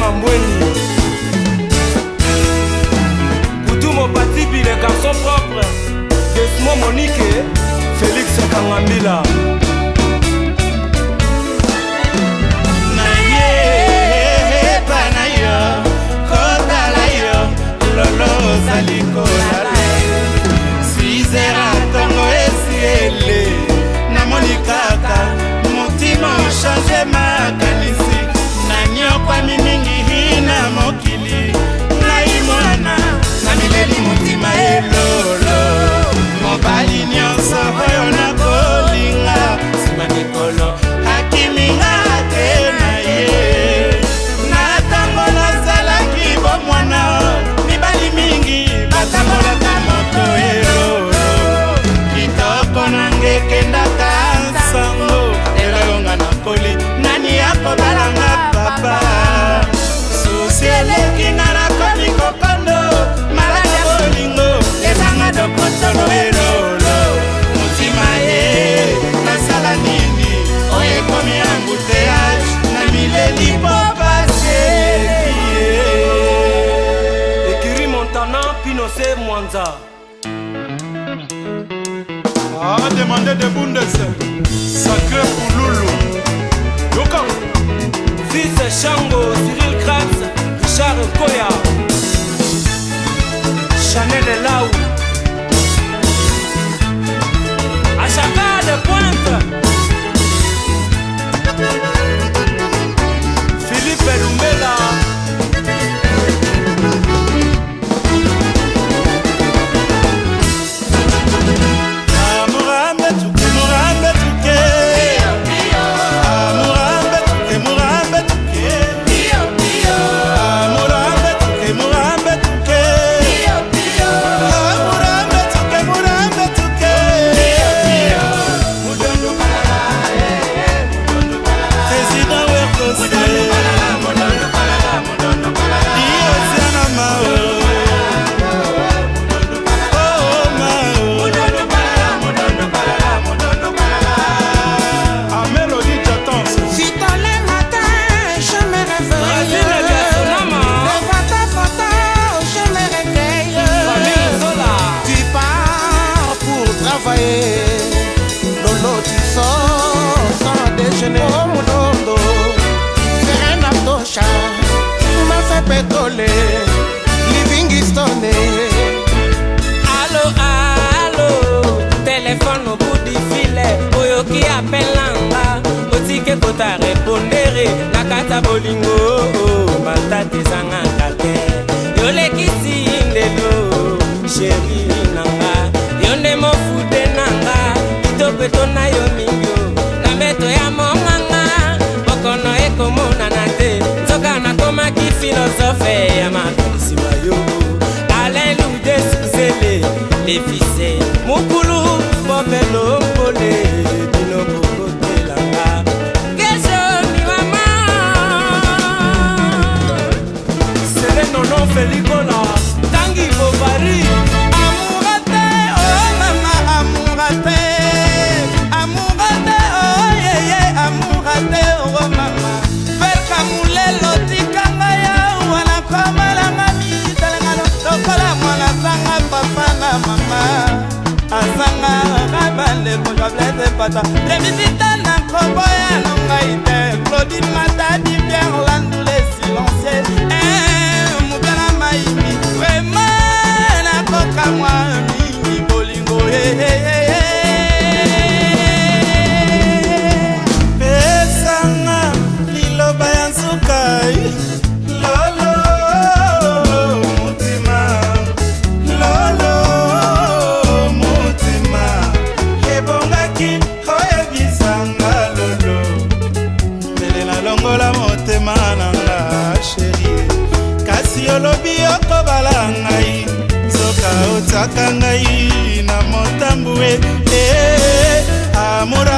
Mambweni. Poutou Mopatibi, le garçon propre. Desmond Monique, Félix Kangambila. Nayepa na yo kotala yo lolo ozali kolala sizera ntongo esiele namoni kaka motima ochange makanisi nanyokwami mingi na mokili ngai mwana namileli motima elolo mobali nyonso oyo nakolinga nsima mikolo akiminga te na ye na ntango nazalaki bomwana mibali mingi batambolaka moto elolo kitoko nanga ekendaka nsango lelo yonga nakoli nani akobalanga papa susi eleki nga nakomi kokondo maladi ya bolingo ezanga dokotolo elolo motima ye nasala nini oyo ekomi embouteillage na mileli po pasi eleki ye. Écurie Montana, Pinochet Mwanza. A demandé de Bundes, sacré Pouloulou. Yoka. Fils Shango, Cyril Krebs, Richard Koya. Chanel Lau. Achaka de Pointe. Philippe Lumbela. Murambe tuke, murambe tuke. Ah, murambe tuke, murambe tuke. Ah, murambe tuke, murambe tuke. Ah, murambe tuke, murambe tuke. Président Werkose. Diosiana Mao. Oh, Mao. A Mélodie Jatance. Si tôt le matin, je me réveille. Brazil Gasonama. Devant ta photo, je me réveille. Famille Zola. Tu pars pour travailler. Lolo, tu sors sans déjeuner. Oh, Mudondo, Serena Tosha, m'a fait pétrole. Livingstone. Allo, allo, téléphone au bout du filet, oyoki appel nanga, otike kota répondere na kati ya bolingo, matata ezangaka te. Yolekisi ndelo, chéri nanga, yo nde mofude nanga, kitoko etona yo mingi, na mbeto ya monganga, bokono ekomonana te, nzoka nakomaki philosophe ya makanisi mayo. Alain Lude Suzele, lefise mukulu bobelo mpole bino bokotelanga kesho miwama. Sele Nono Felicola, Tangi Bovary. Amourate, oh mama, amourate, amourate, oh yeye, amourate, oh mama. Felka mulelo tikanga ya wana komalanga mitalangano lokola mwana sanga papa na mama azanga bandeko jwa Blaise Pata remisita na koboya na ngai te Claudine Matadi Pierre Landule silencieux mobala maimi vraiment nakokamwa mingi bolingo. Pesanga liloba ya nsuka lolo motima lolo motima ebongaki oyebisanga lolo mbele nalongola motema na nga chérie kasi olobi okobala ngai nzoka otiaka ngai na motambu e amour.